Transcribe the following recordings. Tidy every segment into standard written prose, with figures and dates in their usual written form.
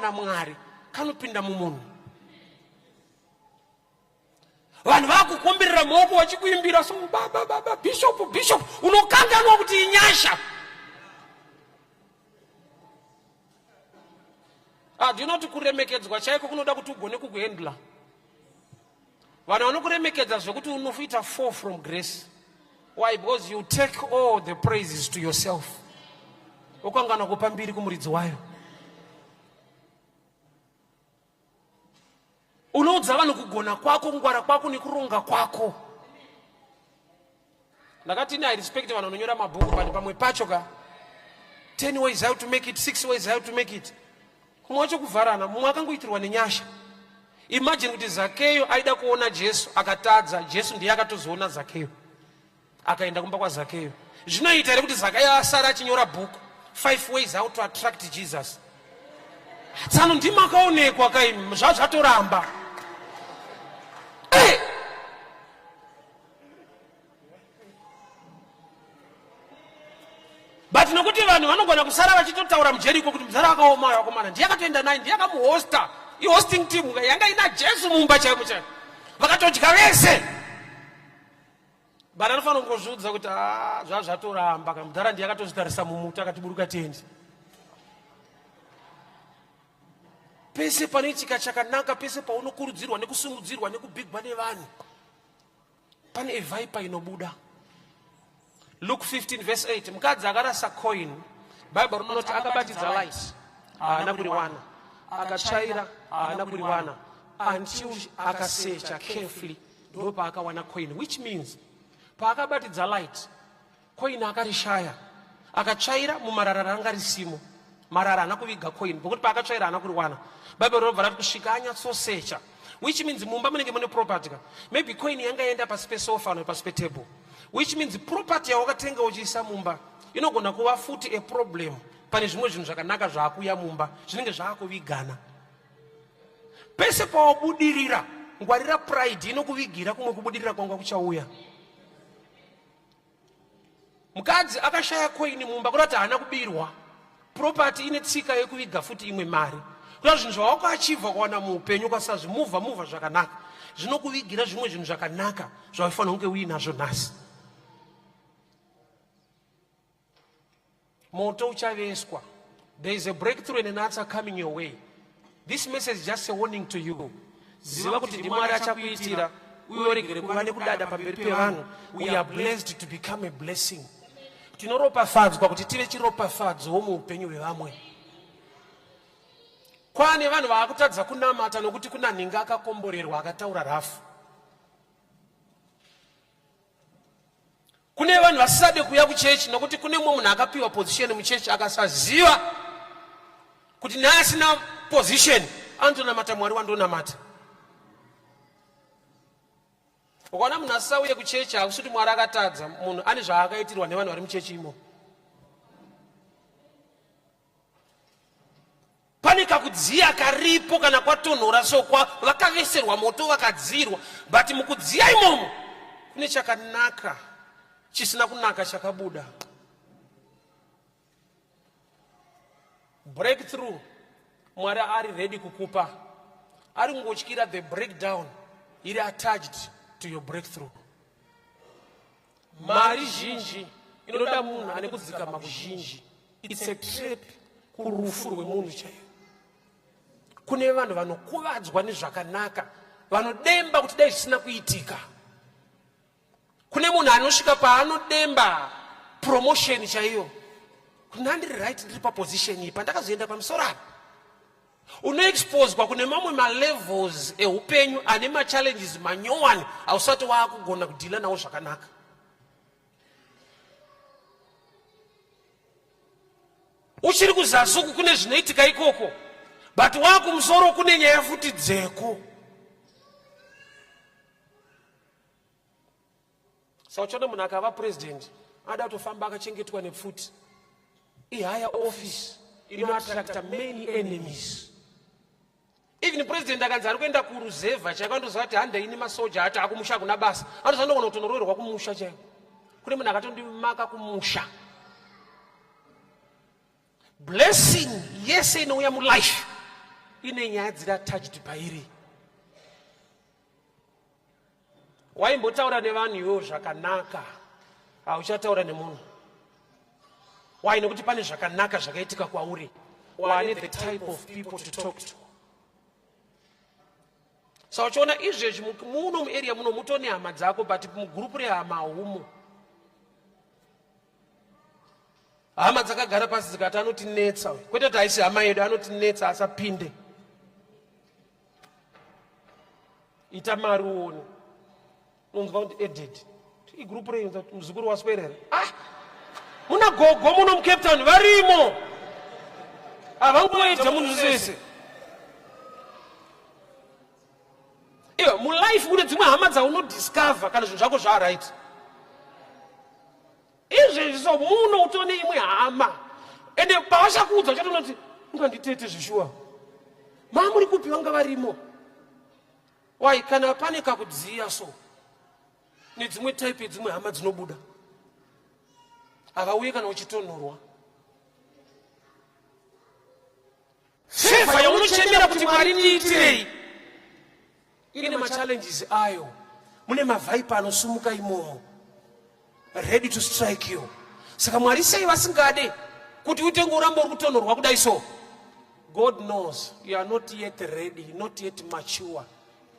namwari kanopinda mumunhu. Vanhu vakukumbirira maoko vachikuimbira so baba baba bishop bishop, unokanganwa kuti inyasha. Ah, do you know kuti kuremekedzwa chaiko kunoda kuti ugone kukuhandler? Vanhu vanokuremekedza zvekuti unoita fall from grace. Why? Because you take all the praises to yourself. Ukanganwa kupa mbiri kumuridzi wayo. Unoudza vanhu kugona kwako, kungwara kwako nekuronga kwako. Ndakati ini I respect vanhu vanonyora mabhuku but pamwe pacho ka 10 ways how to make it, 6 ways how to make it. Kumwe wacho kuvharana, mumwe akangoitirwa nenyasha. Imagine kuti Zakeyo aida kuona Jesu akatadza, Jesu ndiye akatozoona Zakeyo. Akaenda kumba kwaZakeyo. Zvinoita here kuti Zakeyo asara achinyora bhuku 5 ways how to attract Jesus? Tsano ndimi akaonekwa kai zvazvatoramba. Hey! But nokuti vanhu vanogona kusara vachitotaura muJeriko kuti muzara akaoma uyo akomana ndiye akatoenda naye ndiye akamuhosta ihosting team yanga ina Jesu mumba chaimo chaimo vakatodya vese. But anofanira kungozviudza kuti ah, zvazvatoramba kamudhara ndiye akatozvitarisa mumuti akati buruka tiende. Pese panoitika chakanaka, pese paunokurudzirwa nekusimudzirwa nekubhigwa nevanhu, pane viper inobuda. Luke 15 verse 8, mukadzi akarasa coin, Bible rinoti akabatidza light, haana kuriwana, akatsvaira, haana kuriwana, until akasecha carefully, ndo paakawana coin, which means paakabatidza light, coin akarishaya, akatsvaira mumarara ranga risimo, marara haana kuviga coin, nokuti paakatsvaira haana kuriwana. Bible rinobva rati kusvika anyatsosecha, which means mumba munenge mune property ka, maybe coin yanga yaenda pasi pesofa no pasi petable, which means property yawakatenga uchiisa mumba inogona kuva futi a problem pane zvimwe zvinhu zvakanaka zvaakuuya mumba zvinenge zvaakuvigana. Pese pawabudirira, ngwarira pride inokuvigira kumwe kubudirira kwanga kuchauya. Mukadzi akashaya coin mumba kuda kuti haana kubirwa. Property ine tsika yekuviga futi imwe mari. Kuda zvinhu zvawakaachivha kuwana muupenyu ukasazvimuvha muvha zvakanaka zvinokuvigira zvimwe zvinhu zvakanaka zvawaifanira kunge uinazvo nhasi. Moto uchaveswa. There is a breakthrough and an answer coming your way. This message is just a warning to you. Ziva kuti ndiMwari achakuitira uye uregere kuva nekudada pamberi pevanhu. We are blessed to become a blessing. Tinoropafadzwa kuti tive chiropafadzo muupenyu hwevamwe. Kwane vanhu vaakutadza kunamata nokuti kuna nhingi akakomborerwa akataura rafu. Kune vanhu vasisade kuuya kuchechi nokuti kune mumwe munhu akapiwa position muchechi akasaziva kuti naye asina position anotonamata Mwari wandonamata. Ukaona munhu asisauye kuchechi hakusi kuti Mwari akatadza, munhu ane zvaakaitirwa nevanhu vari muchechi imo. Pane kakudziya karipo kana kwatonhora so kwa vakaveserwa moto vakadziyirwa, but mukudziya imomo kune chakanaka chisina kunaka chakabuda. Breakthrough Mwari ari ready kukupa, ari kungotyira the breakdown iri attached to your breakthrough. Mari zhinji inoda munhu ane kudzikama kuzhinji. It's a trap kurufu rwemunhu chaiyo. Kune vanhu vanokuvadzwa nezvakanaka, vanodemba kuti dai zvisina kuitika. Kune munhu anosvika paanodemba promotion chaiyo, kuti ndandiri right, ndiri paposition iyi, pandakazoenda pamusoro apa. Unoexposwa kune mamwe malevels eupenyu ane machallenges manyowani ausati waakugona kudhila nawo zvakanaka. Uchiri kuzasi uku kune zvinoitika ikoko, but waakumusoro kune nyaya futi dzeko. Saka uchaona munhu akava president ada kutofamba akachengetwa nepfuti. Ihigher office inoattracta many enemies. Even president akanzi ari kuenda kuruzevha chaiko anotoziva kuti handei nemasoja ati akumusha hakuna basa, anoziva ndogona kutonoroverwa kumusha chaiko. Kune munhu akatondimaka kumusha. Blessing yese inouya mulife ine nyaya dziri attached pairi. Waimbotaura nevanhu iwewo zvakanaka, hauchataura nemunhu. Why? Nekuti pane zvakanaka zvakaitika kwauri. Wane the type of people to talk to. Saka uchiona izvezvi muno muarea muno mutone hama dzako, but mugurupu rehama haumo. Hama dzakagara pasi dzikati anotinetsa, kwete kuti haisi hama yedu, anotinetsa asapinde. Ita mari uone. Unonzwa kuti edit igroup rei, muzukuru waswerera. Ah, muna gogo muno muCape Town varimo, havangoedza munhu wese. Iwe mulife une dzimwe hama dzaunodiscover kana zvinhu zvako zvaaright. Izvezvi so muno utone imwe hama, ende pavachakuudza uchatonoti unganditete zvishuwa, mamuri kupi vanga varimo. Why? Kana pane kakudziya so nedzimwe type yedzimwe hama dzinobuda, havauye kana uchitonhorwa. Favor yaunochemera kuti Mwari ndiitirei ine machallenges ayo. Mune mavhaipa anosumuka imomo, ready to strike you. Saka Mwari sei vasingade kuti utenge uramba uri kutonhorwa kudai so? God knows you are not yet ready, not yet mature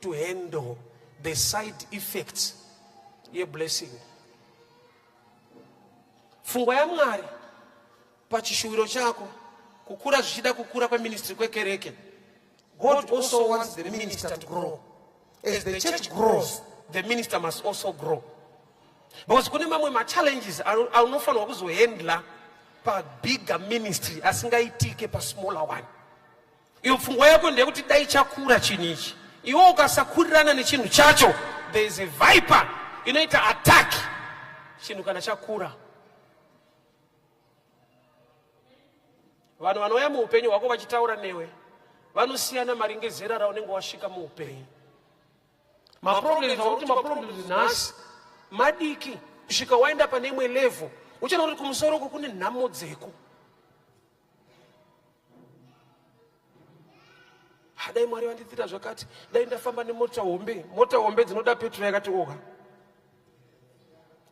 to handle the side effects yeblessing. Pfungwa yaMwari pachishuwiro chako kukura, zvichida kukura kweministry kwekereke, God also wants the minister to grow. As the church grows, the minister must also grow, because kune mamwe machallenges aunofanirwa kuzohandla pabigger ministry asingaitike pasmaller one. Iyo pfungwa yako ndeyekuti dai chakura chinhu ichi, iwe ukasakurirana nechinhu chacho, there is a viper inoita attack chinhu kana chakura. Vanhu vanouya muupenyu hwako vachitaura newe vanosiyana maringe zera raunenge wasvika muupenyu. Maproblems auti maproblems nhasi madiki, kusvika waenda pane imwe level uchaona kuti kumusoro uko kune nhamo dzeko. Dai Mwari vandiitira zvakati, dai ndafamba nemota hombe. Mota hombe dzinoda petro yakati oga,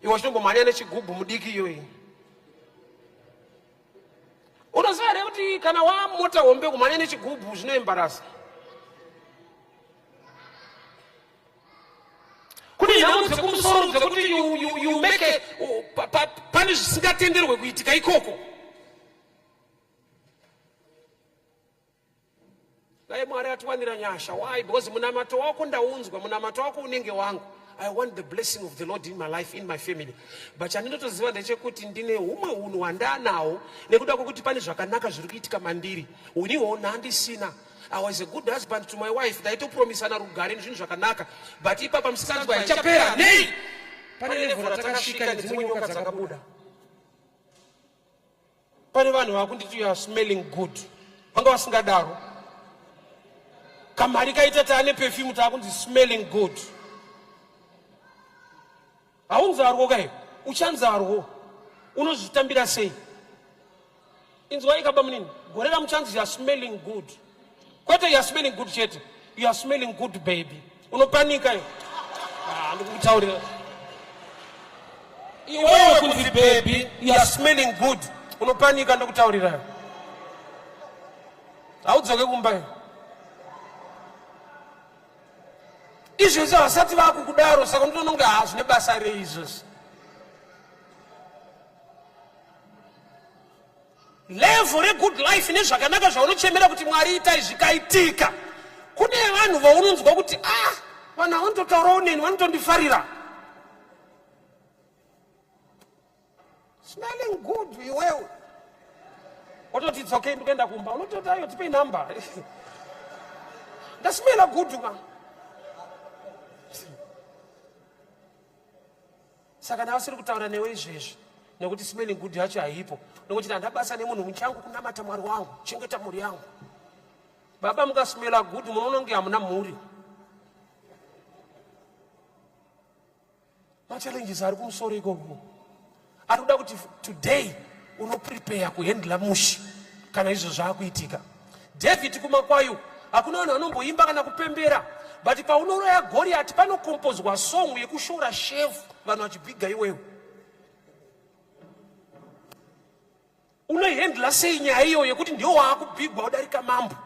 iwe uchitombomhanya nechigubhu mudiki iyoyi. Unoziva here kuti kana wamota hombe kumhanya nechigubhu zvinoembarasa? Kune nhamo dzekumusoro dzekuti you make pane zvisingatenderwe kuitika ikoko. Dai Mwari atiwanira nyasha. Why? Because munamato wako ndaunzwa, munamato wako unenge wangu. I want the blessing of the Lord in my life, in my family. But chandinotoziva ndechekuti ndine humwe hunhu hwandanawo nekuda kwekuti pane zvakanaka zviri kuitika mandiri. Uniwo nhandisina. I was a good husband to my wife. Ndaitopromisana rugare nezvinhu zvakanaka. But ipapa musikanzwa haichapera. Nei? Pane level ratakasvika nedzimwe nyoka dzakabuda. Pane vanhu vakunditi you are smelling good, vanga vasingadaro. Kamari kaita taane perfume, taakunzi smelling good. Haunzarwo kai, uchanzarwo, unozvitambira sei? Inzwai kaba munini, gore ramuchanzi you are smelling good, kwete you are smelling good chete, you are smelling good baby, unopanika iyo. Ndikukutaurira iwewe kunzi baby you are smelling good, unopanika, ndokutaurira, haudzoke kumba. Izvezvi havasati vakukudaro, saka unotononge ha zvine basa rei izvozvi? Level regood life nezvakanaka zvaunochemera kuti Mwari itai zvikaitika, kune vanhu vaunonzwa kuti ah, vanhu avanototaurawo neni, vanotondifarira. Smelling good iwewe watoti it's okay, ndikuenda kumba, unototi ayo tipei number, ndasmela good ka. Saka ndavasiri kutaura newe izvezvi nekuti smelling good yacho haipo, nekuti handabasa nemunhu, muchangu kunamata Mwari wangu, chengeta mhuri yangu. Baba, mukasmela good munoona kunge hamuna mhuri. Machallenges ari kumusoro ikoko ari kuda kuti today unoprepare kuhandla mushi kana izvo zvaakuitika. David kumakwayu Hakuna vanhu vanomboimba kana kupembera, but paunouraya Goriati panokompozwa song yekushora shefu, vanhu vachibhiga iwewe. Unoihandla sei nyaya iyo yekuti ndiwo waakubhigwa udarika mambo?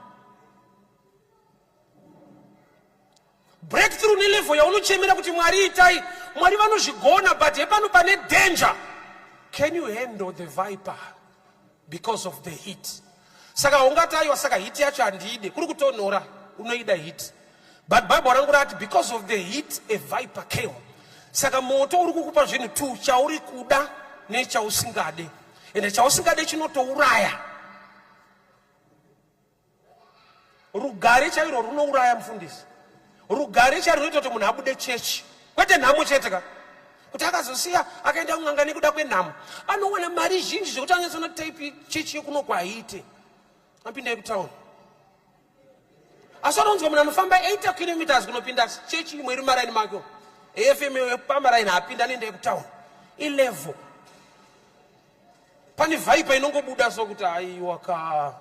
Breakthrough nelevel yaunochemera kuti Mwari itai, Mwari vanozvigona, but hepano pane danger. Can you handle the viper because of the heat? Saka ungati aiwa, saka heat yacho handiide, kuri kutonhora, unoida heat. But Bible rangu rati because of the heat a viper came. Saka moto uri kukupa zvinhu two, chauri kuda nechausingade, ende chausingade chinotouraya. Rugare chairwo runouraya mufundisi. Rugare chairwo runoita kuti munhu abude chechi, kwete nhamo chete ka. Kuti akazosiya akaenda kun'anga nekuda kwenhamo, anowana mari zhinji zvekuti anyatsona type chechi yekuno kwaiite apinda yekutauni. Asi anonzwa munhu anofamba 80 kilometers kunopinda chechi imwe iri maraini make, AFM pamaraini apinda anoenda yekutauni. Ilevel pane vaipa inongobuda so kuti aiwa ka,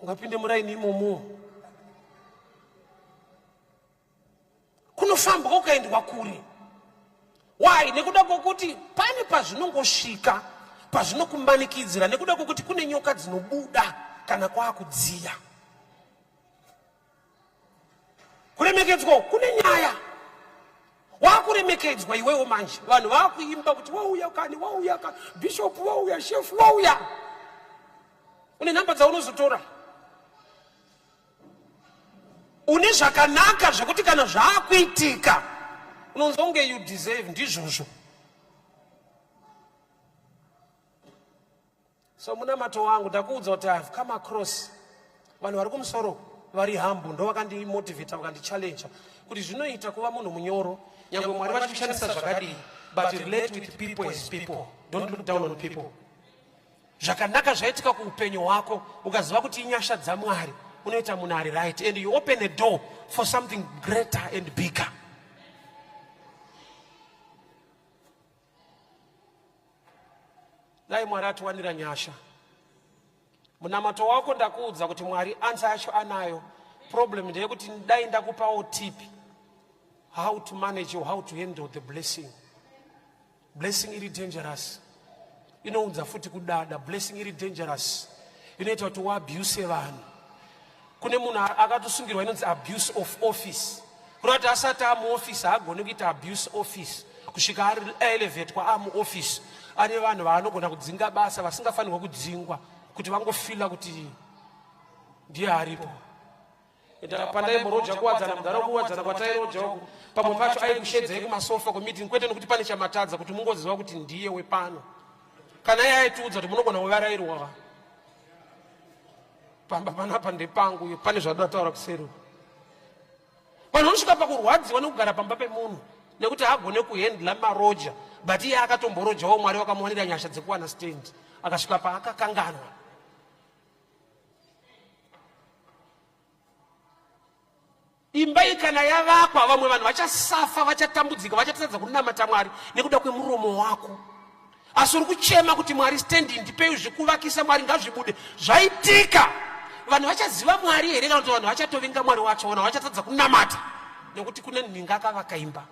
ungapinde muraini imomo, kunofambwa ukaendwa kure. Why? Nekuda kwokuti pane pazvinongosvika pazvinokumanikidzira, nekuda kwokuti kune nyoka dzinobuda kana kwaakudziya. Kuremekedzwa kune nyaya, wakuremekedzwa iwewo manje, vanhu vakuimba kuti wauya kani, wauya ka bishop, wauya shefu, wauya. Une nhamba dzaunozotora, une zvakanaka zvekuti kana zvaakuitika unonzwa kunge you deserve, ndizvozvo. So munamato wangu, ndakuudza kuti I have come across vanhu vari kumusoro vari humble, ndo vakandimotivata, vakandichallenge kuti zvinoita kuva munhu munyoro nyange Mwari vachikushandisa zvakadii, but relate with people as people, don't look down on people. Zvakanaka zvaitika kuupenyu hwako, ukaziva kuti inyasha dzaMwari, unoita munhu ari right, and you open a door for something greater and bigger. Dai Mwari atiwanira nyasha. Munamato wako, ndakuudza kuti Mwari answer yacho anayo. Problem ndeyekuti dai ndakupawo tip how to manage or how to handle the blessing. Blessing iri dangerous, inounza futi kudada. Blessing iri dangerous, inoita kuti uabuse vanhu. Kune munhu akatosungirwa inonzi abuse of office, kureva kuti asati amuoffice haagoni kuita abuse office kusvika aelevetwa amuoffice. Ane vanhu vaanogona kudzinga basa vasingafanirwa kudzingwa kuti vangofila kuti ndiye aripo. Pandaimboroja kuwadzana mudhara, kuwadzana kwatairoja uku, pamwe pacho aikushedzai kumasofa kumeeting, kwete nokuti pane chamatadza, kuti mungoziva kuti ndiye wepano. Kana iye aitiudza kuti munogona kuvarairwa pamba panapa ndepangu, pane zvadataura kuseri. Vanhu vanosvika pakurwadziwa nekugara pamba pemunhu nekuti haagone kuhandla maroja, but iye akatomborojawo, Mwari wakamuwanira nyasha dzekuwana stand, akasvika paakakanganwa. Imba iyi kana yavakwa, vamwe vanhu vachasafa, vachatambudzika, vachatadza kunamata Mwari nekuda kwemuromo wako. Asi uri kuchema kuti Mwari stendi ndipei zvekuvakisa, Mwari ngazvibude zvaitika. Vanhu vachaziva Mwari here, kana kuti vanhu vachatovenga Mwari wacho? Vanhu vachatadza kunamata nekuti kune nhinga akavaka imba.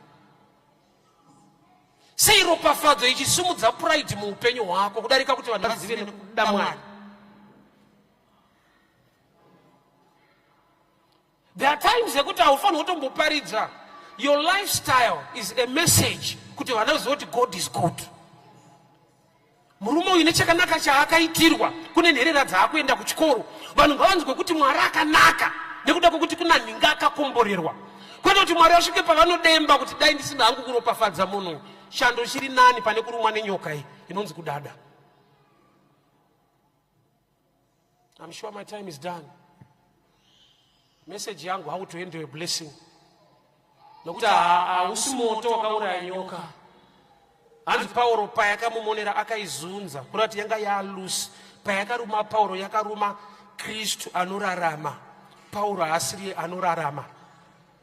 Sei ropafadzo ichisumudza pride muupenyu hwako kudarika kuti vanhu vazive nekuda Mwari? There are times yekuti haufaniri kutomboparidza. Your lifestyle is a message kuti vana vazive kuti God is good. Murume uyu nechakanaka chaakaitirwa, kune nherera dzaakuenda kuchikoro, vanhu ngavanzwe kuti Mwari akanaka nekuda kwekuti kuna nhinga akakomborerwa, kwete kuti Mwari vasvike pavanodemba kuti dai ndisina hangu kuropafadza munhu. Chando chiri nani pane kurumwa nenyoka iyi inonzi kudada. I'm sure my time is done. Message yangu, how to handle a blessing. Nokuti hausi moto wakauraya nyoka. Hanzi Pauro payakamumonera akaizunza, kureva kuti yanga yalusi. Payakaruma Pauro, yakaruma Kristu anorarama. Pauro haasiriye anorarama.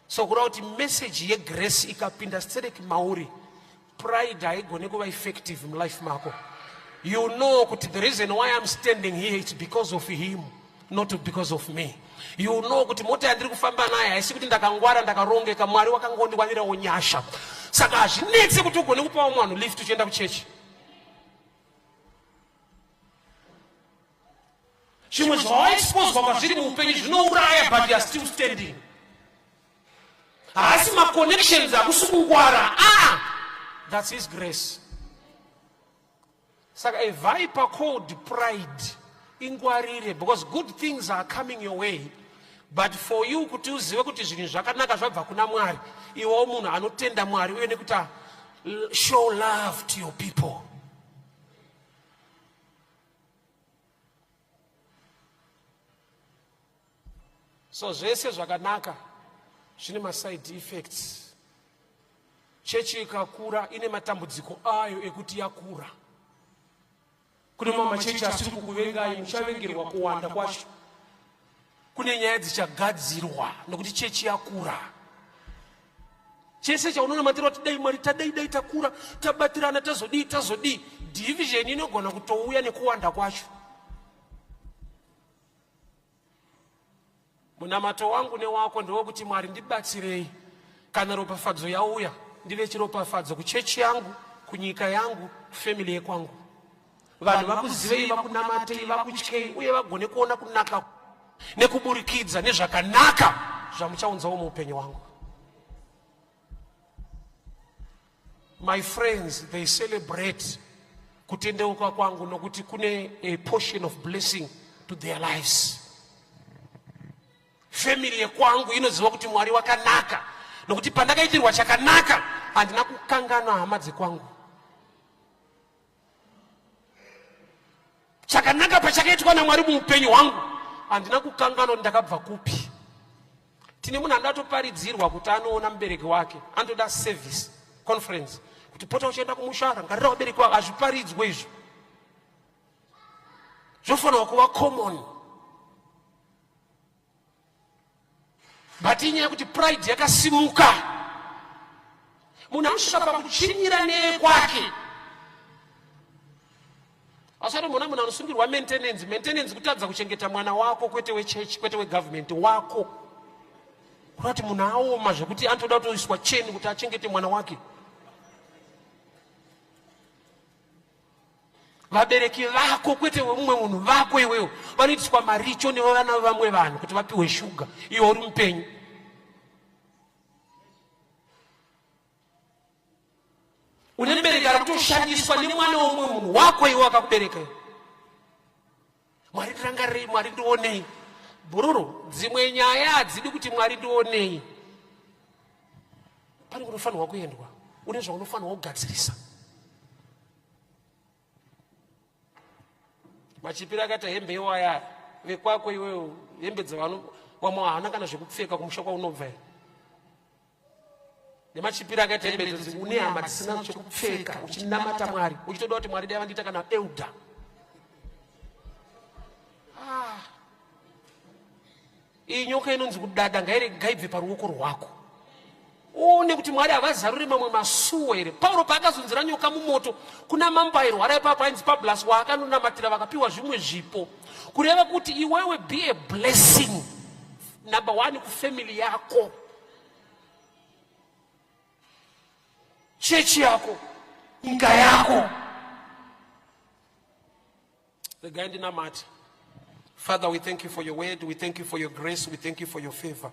So kureva kuti message yegrace ikapinda stereki mauri, pride haigone kuva effective mulife mako. You know kuti the reason why I'm standing here, it's because of him, not because of me. You know kuti mota yandiri kufamba nayo haisi kuti ndakangwara ndakarongeka, Mwari wakangondiwanirawo nyasha. Saka hazvinetse kuti ugone kupawo mwanhu lift uchienda kuchechi. Zvimwe zvawaexposwa kwazviri muupenyu zvinouraya, but you are still standing. Haasi maconnections, hakusi kungwara. Ah, that's his grace. Saka a viper called pride, ingwarire, because good things are coming your way, but for you kuti uzive kuti zvinhu zvakanaka zvabva kuna Mwari, iwewo munhu anotenda Mwari uye nekuti show love to your people. So zvese zvakanaka zvine maside effects. Chechi ikakura ine matambudziko ayo ekuti yakura. Kune mamwe machechi asiri kukuvengai, muchavengerwa kuwanda kwacho. Kune nyaya dzichagadzirwa nekuti chechi yakura. Chese chaunonamatira kuti dai Mwari tadai, dai takura, tabatirana, tazodii, tazodii, division inogona kutouya nekuwanda kwacho. Munamato wangu newako ndewekuti Mwari ndibatsirei, kana ropafadzo yauya ndive chiropafadzo kuchechi yangu, kunyika yangu, kufamily yekwangu. Vanhu vakuzivei, vakunamatei, vakutyei, uye vagone kuona kunaka nekuburikidza nezvakanaka zvamuchaunzawo muupenyu wangu. My friends, they celebrate kutendeuka kwangu nokuti kune a portion of blessing to their lives. Family yekwangu inoziva kuti Mwari wakanaka nokuti pandakaitirwa chakanaka handina kukanganwa hama dzekwangu. Chakanaka pachakaitwa naMwari muupenyu hwangu handina kukanganwa kuti ndakabva kupi. Tine munhu anoda toparidzirwa kuti anoona mubereki wake, anotoda service conference kuti pota uchienda kumusha, rangarira vabereki wako. Hazviparidzwe izvo, zvofanirwa kuva common. But inyaya yekuti pride yakasimuka, munhu anosvika pakuchinyira neyekwake. Asati muna munhu anosungirwa maintenance. Maintenance kutadza kuchengeta mwana wako, kwete wechechi, kwete wegovernment, wako. Kurati munhu aoma zvekuti anotoda kutoiswa cheni kuti achengete mwana wake. Vabereki vako, kwete wemumwe munhu, vako iwewo, vanoitiswa maricho nevana vamwe vanhu kuti vapiwe shuga, iwe uri mupenyu. Une mubereki ari kutoshandiswa nemwana womumwe munhu, wako iwe wakakubereka. Mwari ndirangarirei, Mwari ndionei. Bhururu, dzimwe nyaya hadzidi kuti Mwari ndionei. Pane kunofanirwa kuendwa, une zvaunofanirwa kugadzirisa. Machipiri akaita hembe iwaya vekwako iweyo, hembe dzavano vamwe haana kana zvekupfeka kumusha kwaunobva here. Nemachipiri akaita hembe idzi, une hama dzisina chekupfeka, uchinamata Mwari uchitoda kuti Mwari dai vandiita kana elder. Ah. Iyi nyoka inonzi kudada ngaibve paruoko rwako, uone kuti Mwari havazaruri mamwe masuo here. Pauro paakazunzira nyoka mumoto, kuna mambo airwara ipapo ainzi Pablas, waakanonamatira vakapiwa zvimwe zvipo. Kureva kuti iwewe be a blessing number one kufamily yako, chechi yako, nyika yako. Regai ndinamate. Father, we thank you for your word, we thank you for your grace, we thank you for your favor.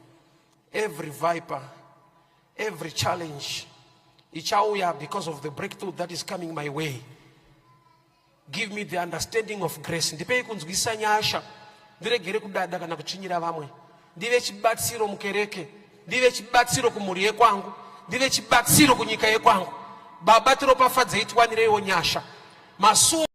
Every viper, every challenge ichauya because of the breakthrough that is coming my way, give me the understanding of grace. Ndipei kunzwisa nyasha, ndiregere kudada kana kuchinyira vamwe. Ndive chibatsiro mukereke, ndive chibatsiro kumhuri yekwangu, ndive chibatsiro kunyika yekwangu. Baba, tiropafadzei, tiwanireiwo nyasha. Masuo.